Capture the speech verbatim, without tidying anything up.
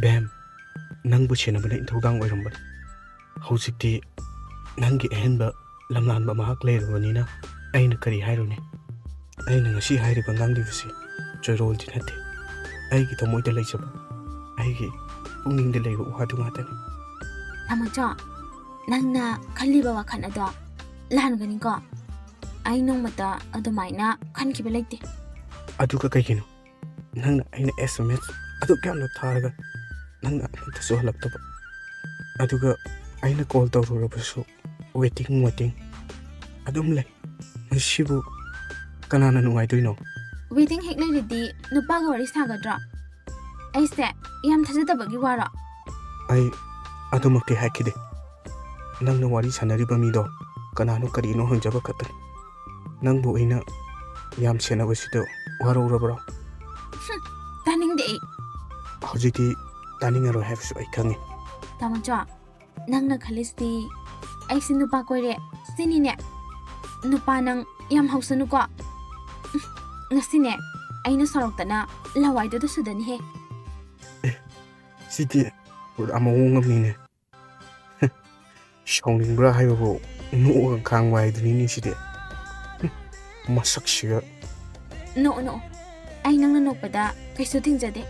ꯕꯦꯝ, ꯅꯪꯕꯨ ꯁꯦꯟꯅꯕꯅ ꯏꯊꯧꯗꯥꯡ ꯑꯣꯏꯔꯝꯕꯅꯤ꯫ ꯍꯧꯖꯤꯛꯇꯤ ꯅꯪꯒꯤ ꯑꯍꯦꯟꯕ ꯂꯝꯂꯥꯟꯕ ꯃꯍꯥꯛ ꯂꯩꯔꯕꯅꯤꯅ ꯑꯩꯅ ꯀꯔꯤ ꯍꯥꯏꯔꯨꯅꯤ? ꯑꯩꯅ ꯉꯁꯤ ꯍꯥꯏꯔꯤꯕ ꯉꯥꯡꯂꯤꯕꯁꯤ ꯆꯣꯏꯔꯣꯜꯗꯤ ꯅꯠꯇꯦ꯫ ꯑꯩꯒꯤ ꯊꯃꯣꯏꯗ ꯂꯩꯖꯕ, ꯑꯩꯒꯤ ꯄꯨꯛꯅꯤꯡꯗ ꯂꯩꯕ ꯋꯥꯗꯨ ꯉꯥꯛꯇꯅꯤ꯫ ꯇꯥꯃꯣꯆꯥ, ꯅꯪꯅ ꯈꯜꯂꯤꯕ ꯋꯥꯈꯜ ꯑꯗꯣ ꯂꯥꯟꯒꯅꯤꯀꯣ꯫ ꯑꯩ ꯅꯣꯡꯃꯇ ꯑꯗꯨꯃꯥꯏꯅ ꯈꯟꯈꯤꯕ ꯂꯩꯇꯦ꯫ ꯑꯗꯨꯒ ꯀꯩꯒꯤꯅꯣ ꯅꯪꯅ ꯑꯩꯅ S M S ꯑꯗꯨꯛ ꯌꯥꯝꯅ ꯊꯥꯔꯒ ꯅꯪꯅ ꯑꯃꯠꯇꯁꯨ ꯍꯜꯂꯛꯇꯕ? ꯑꯗꯨꯒ ꯑꯩꯅ call ꯇꯧꯔꯨꯔꯕꯁꯨ waiting, waiting ꯑꯗꯨꯝ ꯂꯩ꯫ ꯃꯁꯤꯕꯨ ꯀꯅꯥꯅ ꯅꯨꯡꯉꯥꯏꯗꯣꯏꯅꯣ? Waiting ꯍꯦꯛ ꯂꯩꯔꯗꯤ ꯅꯨꯄꯥꯒ ꯋꯥꯔꯤ ꯁꯥꯒꯗ꯭ꯔꯣ? ꯑꯩꯁꯦ ꯌꯥꯝ ꯊꯥꯖꯗꯕꯒꯤ ꯋꯥꯔꯣ? ꯑꯩ ꯑꯗꯨꯃꯛꯇꯤ ꯍꯥꯏꯈꯤꯗꯦ꯫ ꯅꯪꯅ ꯋꯥꯔꯤ ꯁꯥꯟꯅꯔꯤꯕ ꯃꯤꯗꯣ ꯀꯅꯥꯅꯣ ꯀꯔꯤꯅꯣ ꯍꯪꯖꯕ ꯈꯛꯇꯅꯤ꯫ ꯅꯪꯕꯨ ꯑꯩꯅ ꯌꯥꯝ ꯁꯦꯟꯅꯕꯁꯤꯗ ꯋꯥꯔꯧꯔꯕ꯭ꯔꯣ? ꯍꯨꯝ, ꯇꯥꯅꯤꯡꯗꯦ ꯑꯩ꯫ ꯍꯧꯖꯤꯛꯇꯤ ꯇꯥꯅꯤꯡꯉꯔꯣꯏ ꯍꯥꯏꯕꯁꯨ ꯑꯩ ꯈꯪꯉꯤ꯫ ꯇꯥꯃꯣꯆꯥ, ꯅꯪꯅ ꯈꯜꯂꯤꯁꯤꯗꯤ ꯑꯩꯁꯦ ꯅꯨꯄꯥ ꯀꯣꯏꯔꯦ ꯁꯤꯅꯤꯅꯦ? ꯅꯨꯄꯥ ꯅꯪ ꯌꯥꯝ ꯍꯧꯁꯅꯨꯀꯣ꯫ ꯉꯁꯤꯅꯦ ꯑꯩꯅ ꯁꯣꯔꯣꯛꯇꯅ ꯂꯋꯥꯏꯗꯨꯗ ꯁꯨꯗꯅꯤꯍꯦ꯫ ꯁꯤꯗꯤ ꯄꯨꯔꯥ ꯃꯑꯣꯡ ꯑꯃꯅꯤꯅꯦ꯫ ꯁꯥꯎꯅꯤꯡꯕ꯭ꯔꯥ ꯍꯥꯏꯕꯕꯨ ꯅꯣꯛꯑꯒ ꯈꯥꯡꯕ ꯍꯥꯏꯗꯨꯅꯤꯅꯦ ꯁꯤꯗꯤ꯫ ꯃꯁꯛꯁꯤꯒ꯫ ꯅꯣꯛꯑꯣ, ꯅꯣꯛꯑꯣ꯫ ꯑꯩ ꯅꯪꯅ ꯅꯣꯛꯄꯗ ꯀꯩꯁꯨ ꯊꯤꯡꯖꯗꯦ꯫